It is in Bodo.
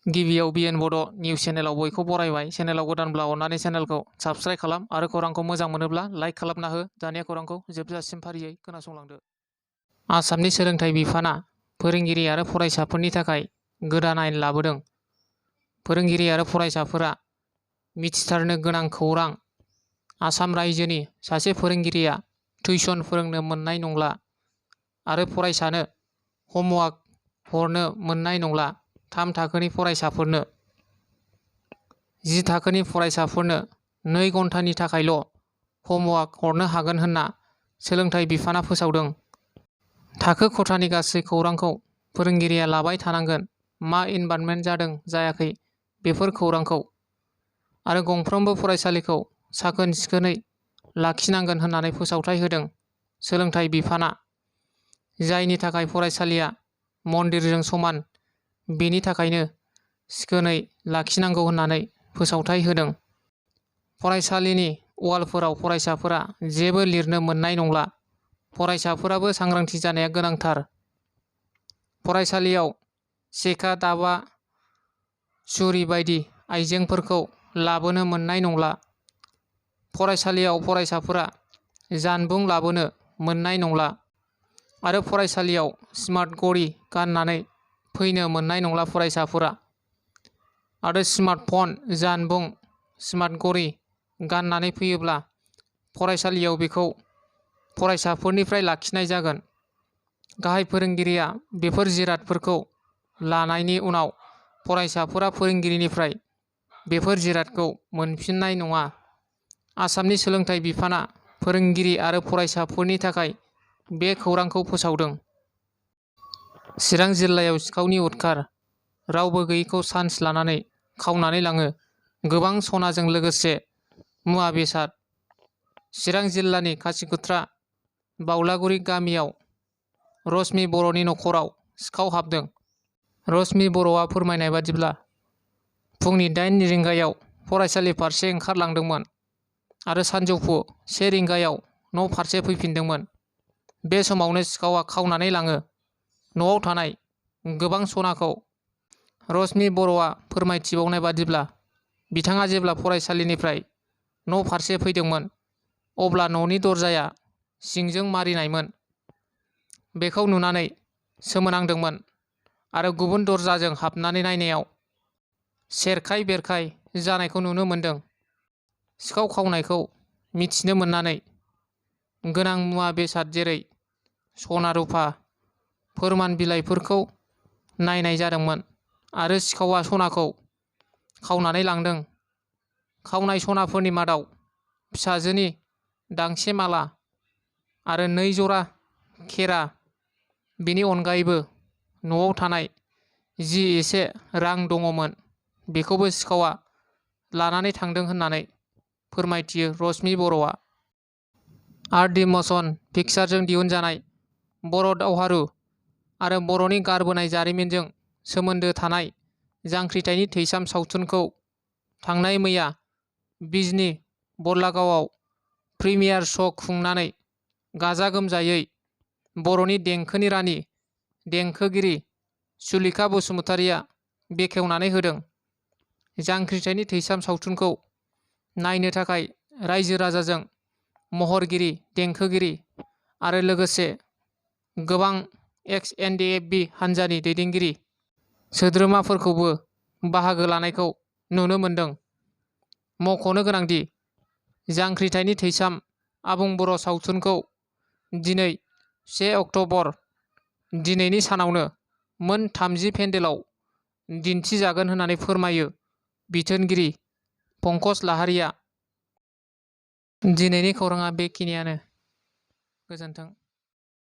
गिबियाव बिएन बड' निउस चेनेलाव बयखौ बरायबाय। चेनेलाव गोदानब्ला अन्नानै चेनेलखौ साबस्क्राइब खालाम आरो खौरांखौ मोजां मोनोब्ला लाइक खालामना हो। दानिया खौरांखौ जोबजासिम फारियै खोनासंलांदो। आसामनि सोलोंथाइ बिफाना फोरोंगिरि आरो फरायसाफोरनि थाखाय गोदान आयेन लाबोदों। फोरोंगिरि आरो फरायसाफोरा मिथिथारनो गोनां खौरां। आसाम रायजोनि सासे फोरोंगिरिया टिउसन फोरोंनो मोननाय नंला आरो फरायसानो हमवार्क हरनो मोननाय नंला। 3 थाखोनि फरायसाफोरनो 10 थाखोनि फरायसाफोरनो 2 घन्टानि थाखायल' हमवार्क हरनो हागोन होनना सोलोंथाइ बिफाना फोसावदों। थाखो खथानि गासै खौरांखौ फोरोंगिरिया लाबाय थानांगोन। मा इनभाइरनमेन्ट जादों जायाखै बेफोर खौरांखौ आरो गंफ्रोमबो फरायसालिखौ साखोन सिखोनै लाखिनांगोन होननानै फोसावथाय होदों सोलोंथाइ बिफाना, जायनि थाखाय फरायसालिया मन्दिरजों समान। बेनि थाखायनो सिखोनै लाखिनांगौ होननानै फोसावथाय होदों। फरायसालिनि वालफोराव फरायसाफोरा जेबो लिरनो मोननाय नंला। फरायसाफोराबो सांग्रांथि जानाया गोनांथार। फरायसालियाव सेखा, दाबा, छुरी बायदि आइजेंफोरखौ लाबोनो मोननाय नंला। फरायसालियाव फरायसाफोरा जानबुं लाबोनो मोननाय नंला आरो फरायसालियाव स्मार्ट घड़ी गाननानै फैनो मोननाय नंला। फरायसाफोरा आरो स्मार्टफन, जानबुं, स्मार्ट घड़ी गाननानै फैयोब्ला फरायसालियाव बेखौ फरायसाफोरनिफ्राय लाखिनाय जागोन। गाहाय फोरोंगिरिया बेफोर जिरादफोरखौ लानायनि उनाव फरायसाफोरा फोरोंगिरिनिफ्राय बेफोर जिरादखौ मोनफिननाय नङा। आसामनि सोलोंथाइ बिफाना फोरोंगिरि आरो फरायसाफोरनि थाखाय बे खौरांखौ फोसावदों। चिरां जिल्लायाव सिखावनि उदखार। रावबो गैयैखौ चान्स लानानै खावनानै लाङो गोबां सनाजों लोगोसे मुवा बेसाद। चिरां जिल्लानि खासिकत्रा बावलागुरि गामियाव रश्मि बर'नि नखराव सिखाव हाबदों। रश्मि बर'आ फोरमायनाय बादिब्ला फुंनि 8 रिंगायाव फरायसालि फारसे ओंखारलांदोंमोन आरो सानजौफु 1 रिंगायाव न' फारसे फैफिनदोंमोन। बे समावनो सिखावआ खावनानै लाङो न'आव थानाय गोबां सनाखौ। रश्मि बर'आ फोरमायथिबावनाय बादिब्ला बिथाङा जेब्ला फरायसालिनिफ्राय न' फारसे फैदोंमोन अब्ला न'नि दरजाया सिंजों मारिनायमोन। बेखौ नुनानै सोमोनांदोंमोन आरो गुबुन दरजाजों हाबनानै नायनायाव सेरखाय बेरखाय जानायखौ नुनो मोनदों। सिखाव खावनायखौ मिथिनो मोननानै गोनां मुवा बेसाद जेरै सना रुफा फोरमान बिलाइफोरखौ नायनाय जादोंमोन आरो सिखावआ सनाखौ खावनानै लांदों। खावनाय सनाफोरनि मादाव फिसाजोनि दांसे माला आरो 2 जरा खेरा। बेनि अनगायैबो न'आव थानाय जि एसे रां दङमोन बेखौबो सिखावआ लानानै थांदों होननानै फोरमायथियो रश्मि बर'आ। आर.डि. म'शन पिक्चार्सजों दिहुनजानाय बर' दावहारु आरो बर'नि गारबोनाय जारिमिनजों सोमोन्दो थानाय जांख्रिथायनि थैसाम सावथुनखौ थांनाय मैया बिजनी बरलागावआव प्रिमियार श' खुंनानै गाजा गोमजायै बर'नि देंखोनि रानि देंखोगिरि सुलेखा बसुमतारीया बेखेवनानै होदों। जांख्रिथायनि थैसाम सावथुनखौ नायनो थाखाय रायजो राजाजों महरगिरि, देंखोगिरि आरो लोगोसे गोबां एक्स-एनडीएफबी हान्जानि दैदेनगिरि सोद्रोमाफोरखौबो बाहागो लानायखौ नुनो मोनदों। मख'नो गोनांदि जांख्रिथायनि थैसाम आबुं बर' सावथुनखौ दिनै 1 अक्ट'बर दिनैनि सानावनो मोन 30 पेन्डेलाव दिन्थिजागोन होननानै फोरमायो बिथोनगिरि पंकज लाहारीया। दिनैनि खौराङा बेखिनियानो। गोजोन्थों।